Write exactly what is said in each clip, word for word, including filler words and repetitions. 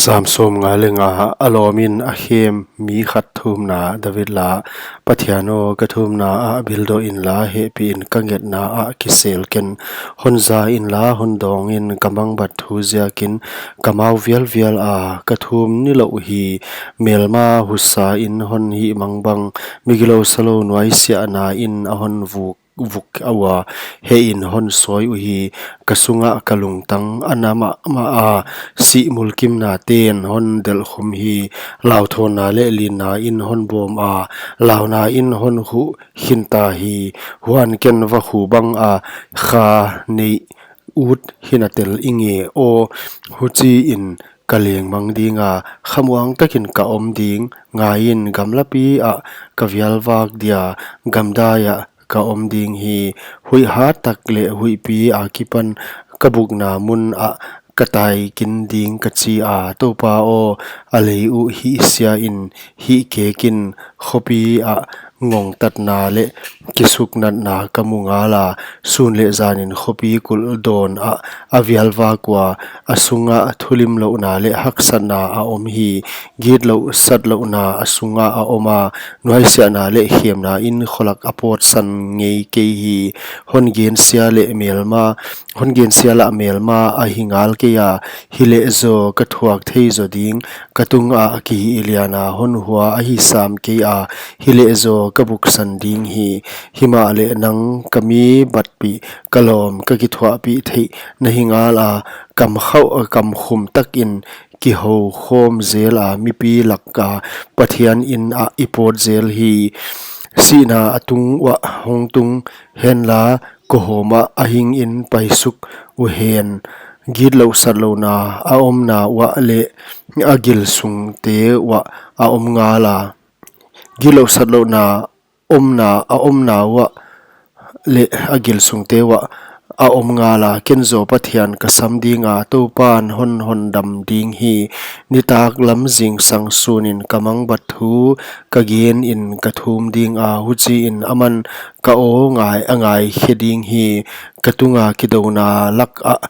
Cham sawmnga leh nga. A lawmin a khem mi khat thumna. David la. Pathian aw, ka thumna ah bildoh inla, hehpih in ka ngetna ah kisel ken. Hon za inla, hon dawng in, ka mangbat thu ziakin ka mau vialvial a, ka thum nilouh hi. Melma husa in hon hihmang bang, mi gilou salou nuaisiahna in a hon vuk vuk ua, heh in hon sawi uhi. Ka sungah ka lungtang a na mahmah a, sih mulkimna ten hon delhkhum hi. Lauthawnna leh linna in hon bawm a, launa in hon huh khinta hi. Huan ken va khu bang a, kha neih ut hinatel i nge aw. Huchiin ka lengmang ding a, khamuang takin ka om ding. Ngaiin, gamlapi ah ka vialvak dia, gamdai ah ka om ding hi. Huih hat tak leh huihpi akipan ka bukna mun ah ka tai kin ding ka chi a. Toupa aw, a lei uh hihsia in, hihkek in, khopi ah ngongtatna leh kisuknatna ka mu ngal a. Sun leh zanin khopi kulh dawn ah a vialvak ua, a sungah thulimlouhna leh haksatna a om hi. Gitlouh satlouhna a sungah a om a, nuaisiahna leh khemna in kholak a pawtsan ngei kei hi. Hon gensia leh melma, hon gensia lah melma ahi ngal kei a, hileh zaw ka thuak thei zaw ding. Ka tungah kihihliana hon hua ahi sam kei a, hileh zaw ka buksan ding hi. Himahleh nang ka mi batpih, ka lawm ka kithuahpih theih na hi ngal a, kam khauh, kam khum takin kihou khawm zel a, mipi lak ah Pathian in ah i pawt zel hi. Sihna a tung uah hong tung henla, kuhawm ah a hingin paisuk uhen. Gitlouh satlouhna a omna uah leh a gilsungte uah a om ngal a. Gitlouh satlouhna omna, a omna uah leh a gilsungte uah a om ngal a, ken zaw Pathian ka sam ding a, Toupan hon hondam ding hi. Nitak lam zingsang sunin ka mangbat thu ka genin ka thum ding a, huchiin aman ka aw ngai, a ngaikhe ding hi. Ka tunga kidouna lak ah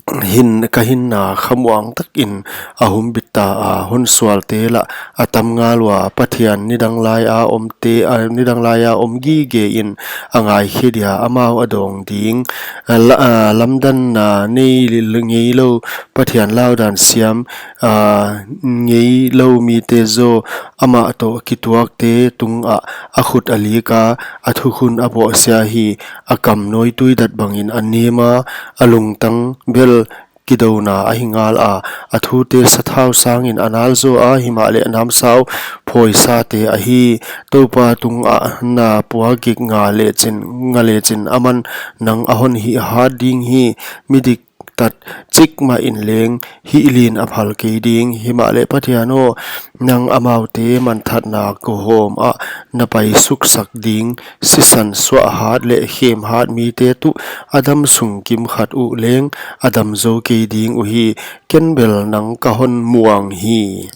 hin, ka hinna khamuang takin a humbit ta a, hon sualte lah a tam ngal ua, Pathian nidang lai a omte, a, nidang lai a om gige in a ngaikhe dia, amau a dawng ding. A la-, a, lamdanna nei lil ngeilou, Pathian laudan siam, a, ngeilou mite zaw amah toh kituakte tungah a khut a lik a, a thukhun a bawhsia hi. A kam nawitui dat bangin a nem a, a lungtang bel kidouna ahi ngal a, a thute sathau sangin a nal zaw a, himahleh namsau phawisate ahi. Toupa tungah na puak gik nga lechin, nga lechin aman nang a hon hih hat ding hi. Midik tat chik mah in leng hih lin a phal kei ding. Himahleh Pathian aw, nang amaute manthatna kuhawm ah na paisuksak ding. Sisan suah hat leh khem hat mite tuh a dam sung kimkhat uh leng a dam zou kei ding uhi. Ken bel nang ka hon muang hi.